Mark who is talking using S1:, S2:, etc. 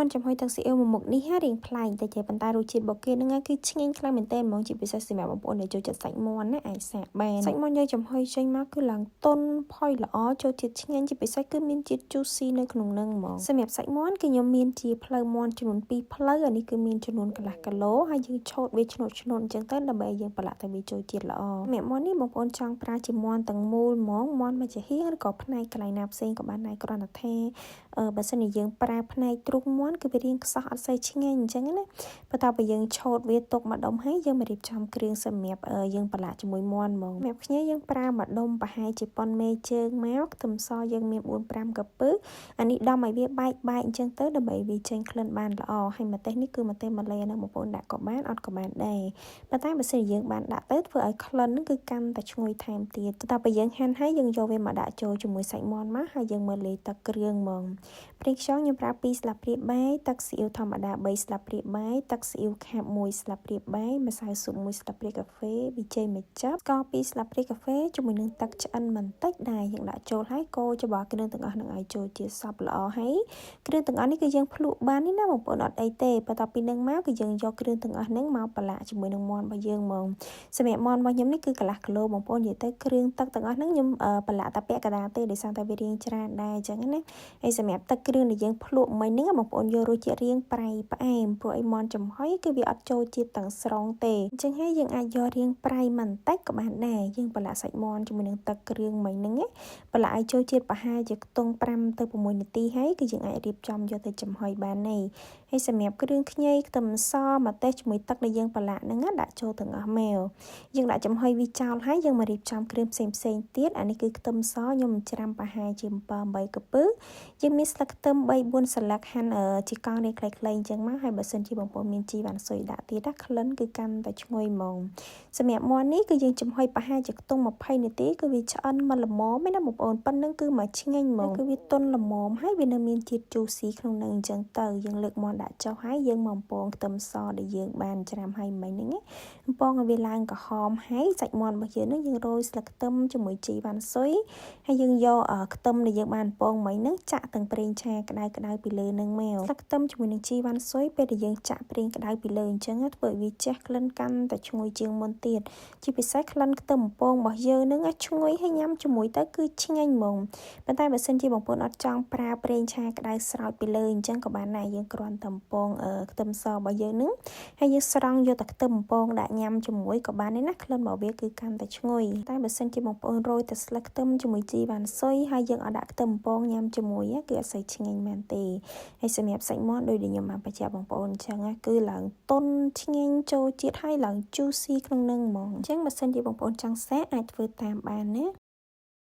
S1: មាន់ចំហុយទឹកស៊ីអ៊ីវមួយមុខនេះរៀងប្លែកតិចទេប៉ុន្តែរសជាតិរបស់គេហ្នឹងគឺឆ្ងាញ់ខ្លាំងមែនទែនហ្មងជាពិសេសសម្រាប់បងប្អូនដែលចូលចិត្តសាច់មាន់ណាអាចសាកបានសាច់មាន់យើងចំហុយចេញមកគឺឡើងទន់ផុយល្អចូលជាតិឆ្ងាញ់ជាពិសេសគឺមានជាតិ juicy នៅក្នុងហ្នឹងហ្មងសម្រាប់សាច់មាន់គឺខ្ញុំមានជាភ្លៅមាន់ចំនួន2ភ្លៅអានេះគឺមានចំនួនកន្លះគីឡូហើយយើងឆូតវាឆ្នូតឆ្នូតអញ្ចឹងទៅដើម្បីឲ្យយើងប្រឡាក់ទៅវាចូលជាតិល្អសម្រាប់មាន់នេះបងប្អូនចង់ប្រើជាមាន់ទាំងមូលហ្មងមាន់មួយចំហៀងឬក៏ផ្នែកកន្លែងណាផ្សេងក៏បានដែរគ្រាន់តែថាបើសិនជាយើងប្រើផ្នែកទ្រូងមាន់គឺវារៀងខ្សោះអត់សូវឆ្ងាញ់អញ្ចឹងណាប៉ុន្តែបើយើងឆូតវាទុកមួយដុំហើយយើងមករៀបចំគ្រឿងសម្រាប់យើងប្រឡាក់ជាមួយមាន់ហ្មងសម្រាប់គ្នាយើងប្រើមួយដុំប្រហែលជាប៉ុនមេជើងមកខ្ទឹមសយើងមាន4 5កពឹសអានេះដំឲ្យវាបែកបែកអញ្ចឹងទៅដើម្បីវាចេញក្លិនបានល្អហើយម្ទេសនេះគឺម្ទេសម៉ាឡេណាបងប្អូនដាក់ក៏បានអត់ក៏បានដែរប៉ុន្តែបើសិនជាយើងបានដាក់ទៅធ្វើឲ្យក្លិនហ្នឹងគឺកាន់តែឈ្ងុយថែមទៀតតែបើយើងហាន់ហើយយើងយកវាមកដាក់ចូលជាមួយសាច់មាន់មកហើយយើងមើលលាយទឹកគ្រឿងហ្មងប្រេងខ្យងខ្ញុំប្រើ2ស្លាបព្រាបាយទឹកស៊ីអ៊ីវធម្មតា3ស្លាបព្រាបាយទឹកស៊ីអ៊ីវខាប់1ស្លាបព្រាបាយម្សៅស៊ុប1ស្លាបព្រាកាហ្វេប៊ីចេងមួយចិបស្ករ2ស្លាបព្រាកាហ្វេជាមួយនឹងទឹកឆ្អិនបន្តិចដែរយើងដាក់ចូលហើយកូរច្របល់គ្រឿងទាំងអស់នឹងឲ្យចូលជាសព្វល្អហើយគ្រឿងទាំងអស់នេះគឺយើងភ្លក់បាននេះណាបងប្អូនអត់អីទេបន្ទាប់ពីនឹងមកគឺយើងយកគ្រឿងទាំងអស់ហ្នឹងមកប្រឡាក់ជាមួយនឹងមាន់របស់យើងហ្មងសម្រាប់មាន់របស់ខ្ញុំនេះគឺកន្លះគីឡូបងប្អូននិយាយទៅគ្រឿងទឹកទាំងអស់ហ្នឹងខ្ញុំប្រឡាក់តែពាក់កណ្ដាលទេដោយសារតែវារៀងច្រើនដែរអញ្ចឹងណាហើយសម្រាប់ទឹកគ្រឿងដែលយើងភ្លក់មិញហ្នឹងបងប្អូនយករសជាតិរៀងប្រៃផ្អែមព្រោះអីមាន់ចំហុយគឺវាអត់ចូលជាតិទាំងស្រុងទេអញ្ចឹងហើយយើងអាចយករៀងប្រៃបន្តិចក៏បានដែរយើងប្រឡាក់សាច់មាន់ជាមួយនឹងទឹកគ្រឿងមិញហ្នឹងណាប្រឡាក់ឲ្យចូលជាតិប្រហែលជាខ្ទង់5ទៅ6នាទីហើយគឺយើងអាចរៀបចំយកទៅចំហុយបានហើយហើយសម្រាប់គ្រឿងខ្ញីខ្ទឹមសម្ទេសជាមួយទឹកដែលយើងប្រឡាក់ហ្នឹងដាក់ចូលទាំងអស់មកយើងដាក់ចំហុយវាចោលហើយយើងមករៀបចំគ្រឿងផ្សេងផ្សេងទៀតអានេះគឺខ្ទឹមសខ្ញុំច្រាំប្រហែលជា7 8កពឹសយើងមានស្លឹកខ្ទឹម3 4ស្លឹកហាន់ជាកង់នេះខ្លីៗអញ្ចឹងមកហើយបើសិនជាបងប្អូនមានជីវ៉ាន់ស៊ុយដាក់ទៀតណាក្លិនគឺកាន់តែឈ្ងុយហ្មងសម្រាប់មាន់នេះគឺយើងចំហុយប្រហែលជាខ្ទង់20នាទីគឺវាឆ្អិនមកល្មមឯណាបងប្អូនប៉ុណ្្នឹងគឺមកឆ្ងាញ់ហ្មងគឺវាទន់ល្មមហើយវានៅមានជាតិ juicy ក្នុងនឹងអញ្ចឹងទៅយើងលើកមាន់ដាក់ចុះហើយយើងមកបំពងខ្ទឹមសដែលយើងបានច្រាំហើយមិញហ្នឹងបំពងឲ្យវាឡើងក្រហមហើយសាច់មាន់របស់យើងហ្នឹងយើងរោយស្លឹកខ្ទឹមជាមួយជីវ៉ាន់ស៊ុយហើយយើងយកខ្ទឹមដែលយើងបានបំពងមិញហ្នឹងចាក់ទាំងប្រេងឆាក្តៅក្តៅពីលើនឹងមកស្លឹកខ្ទឹមជាមួយនឹងជីវ៉ាន់ស៊ុយពេលដែលយើងចាក់ប្រេងក្តៅពីលើអញ្ចឹងធ្វើឲ្យវាជះក្លិនកាន់តែឈ្ងុយជាងមុនទៀតជាពិសេសក្លិនខ្ទឹមបំពងរបស់យើងហ្នឹងឈ្ងុយហើយញ៉ាំជាមួយទៅគឺឆ្ងាញ់ហ្មងប៉ុន្តែបើសិនជាបងប្អូនអត់ចង់ប្រើប្រេងឆាក្តៅស្រោចពីលើអញ្ចឹងក៏បានដែរយើងគ្រាន់តែបំពងខ្ទឹមសរបស់យើងហ្នឹងហើយយើងស្រង់យកតែខ្ទឹមបំពងដាក់ញ៉ាំជាមួយក៏បានដែរណាក្លិនរបស់វាគឺកាន់តែឈ្ងុយតែបើសិនជាបងប្អូនរោយតែស្លឹកខ្ទឹមជាមួយជីវ៉ាន់ស៊ុយហើយយើងអត់ដាក់ខ្ទឹមបំពងញ៉ាំជាមួយគឺអត់សូវឆ្ងាញ់មែនទេហើយសម្រាប់សាច់មាន់ដោយដែលខ្ញុំបានបញ្ជាក់បងប្អូនអញ្ចឹងគឺឡើងទន់ឆ្ងាញ់ចូលជាតិហើយឡើង juicy ក្នុងនឹងហ្មងអញ្ចឹងបើសិនជាបងប្អូនចង់សាកអាចធ្វើតាមបានណា។